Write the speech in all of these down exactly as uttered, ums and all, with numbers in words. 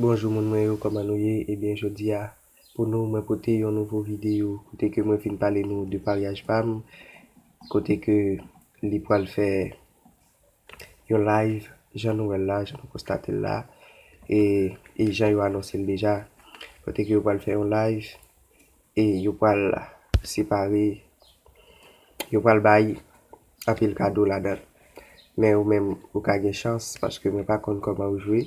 Bonjou moun mwen yo, kòman nou ye? Ebyen, jodi a, pou nou, mwen pote yon nouvo videyo kote ke mwen vin pale nou de paryaj pa m, kote ke li pral fè yon live, jan nou wè l la, jan nou konstate l la, e, e jan yo anonse l deja, kote ke yo pral fè yon live, e yo pral separe, yo pral bay anpil kado ladan l. Men ou menm, ou ka gen chans, paske mwen pa konn kòman ou jwe,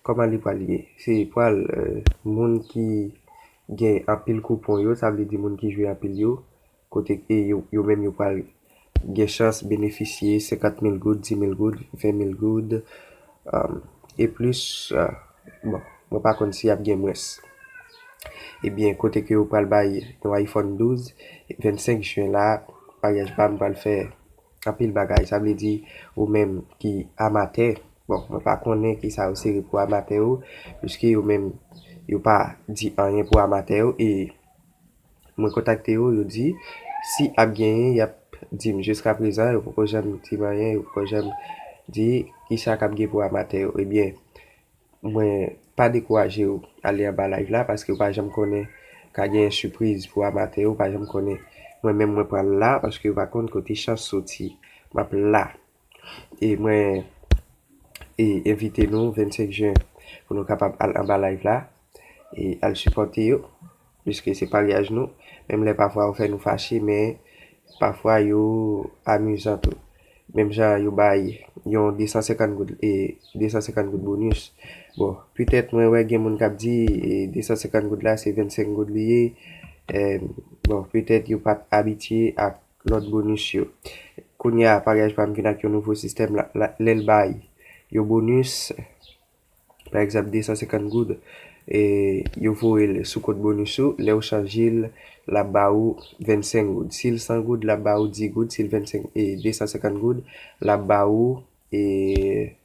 kòman li pral ye. Se pral, euh, moun ki gen anpil koupon yo, sa vle di moun ki jwe anpil yo, kote ke yo, yo menm yo pral gen chans benefisye senkant mil goud, di mil goud, ven mil goud, um, e plis, uh, bon, mwen pa konn si y ap gen mwens. Ebyen, kote ke yo pral bay yon iPhone douz, vennsenk jen la, paryaj pa m pral fè anpil bagay. Sa vle di, ou menm ki amatè, bon, mwen pa konnen ki sa yo sere pou amatè yo, piske yo menm, yo pa di anyen pou amatè yo, e mwen kontakte yo, yo di, si ap genyen, y ap di m. Jiska prezan, yo poko janm di m anyen, yo poko janm di kisa k ap gen pou amatè yo. Ebyen, mwen pa dekouraje w ale anba live la, paske w pa janm konnen ka gen sipriz pou amatè yo, w pa janm konnen. Mwen menm, mwen pral la, paske w pa konn kote chans soti. M ap la. E mwen, e envite nou vennsenk jen pou nou kapab al anba live la, e al sipòte yo, piske se paryaj nou. Menm lè pafwa yo fè nou fache, men pafwa yo amizan tou. Menm jan yo bay yon de san senkant goud, e de san senkant goud bonis. Bon, petèt mwen wè gen moun k ap di, e de san senkant goud la, se vennsenk goud li ye. E, bon, petèt yo pa t abitye ak lòt bonis yo. Kounye a, paryaj pa m vin ak yon nouvo sistèm la, la, lè l bay yon bonis, pa egzanp, de san senkant goud, e yo voye l sou kont bonis ou, lè w chanje l, l ap ba ou vennsenk goud. Si l san goud, l ap ba ou dis goud, si l vennsenk, e de san senkant goud, l ap ba ou, e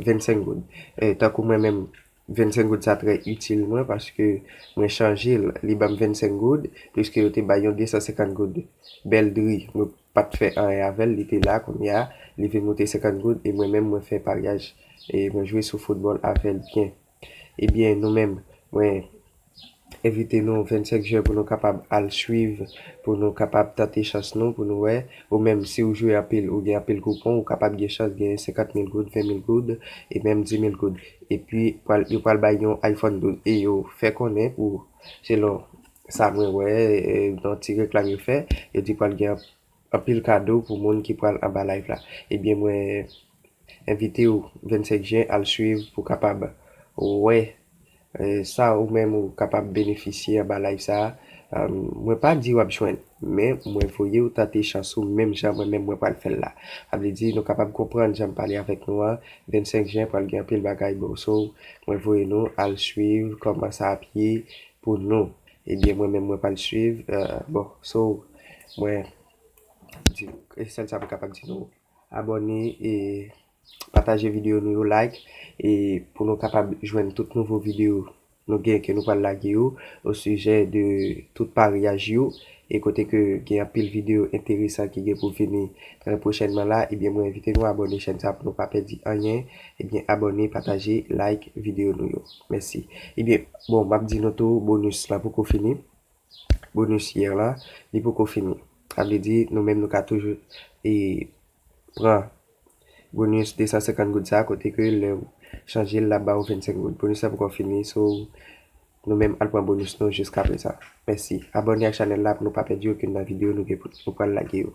vennsenk goud. E tankou mwen menm, vennsenk goud sa trè itil mwen, paske mwen chanje l, li ban m vennsenk goud, piske yo te bay yon de san senkant goud bèl dri. Mwen pa t fè anyen avè l, li te la, kounye a, li vin moute senkant goud, e mwen menm, mwen fè paryaj, e mwen jwe sou foutbòl avè l byen. Ebyen, nou menm, mwen envite nou vennsenk jen pou nou kapab al swiv, pou nou kapab tante chans nou, pou nou wè, ou menm, si w jwe anpil, ou gen anpil koupon, ou kapab gen chans genyen senkant mil goud, ven mil goud, e menm dis mil goud. Epi, pral, yo pral bay yon iPhone douz, e yo fè konnen pou, selon sa mwen wè, e, nan ti reklam yo fè, yo di pral gen anpil kado pou moun ki pral anba live la. Ebyen, mwen envite w vennsenk jen al swiv pou kapab wè, e, sa ou menm ou kapab benefisye anba live sa a. E, mwen pa di w ap jwenn, men mwen voye w tante chans ou menm jan mwen menm mwen pral fè l la. Sa vle di nou kapab konprann jan m pale avèk nou an, vennsenk jen pral gen anpil bagay bò. So, mwen voye nou al swiv kòman sa ap ye pou nou. Ebyen, mwen menm mwen pral swiv, e, bon, so, mwen di, e sèl sa m kapab di nou, abòne e pataje videyo nou yo, like, e pou nou kapab jwenn tout nouvo videyo nou gen ke nou pral lage yo o sijè de tout paryaj yo, e kote ke gen anpil videyo enteresan ki gen pou vini trè pwochènman la, ebyen mwen envite nou abòne chèn sa pou nou pa pèdi anyen, ebyen abòne, pataje, like videyo nou yo. Mèsi. Ebyen, bon, m ap di nou tou, bonis la poko fini. Bonis yè la, li poko fini. Sa vle di, nou menm nou ka toujou, e, pran bonis de san senkant goud sa, kote ke lè w chanje l, l ap ba w vennsenk goud. Bonis la poko fini, so, nou menm al pran bonis nou jiska prezan. Mèsi. Abòne ak chanèl la pou nou pa pèdi okenn nan videyo nou gen pou, nou pral lage yo.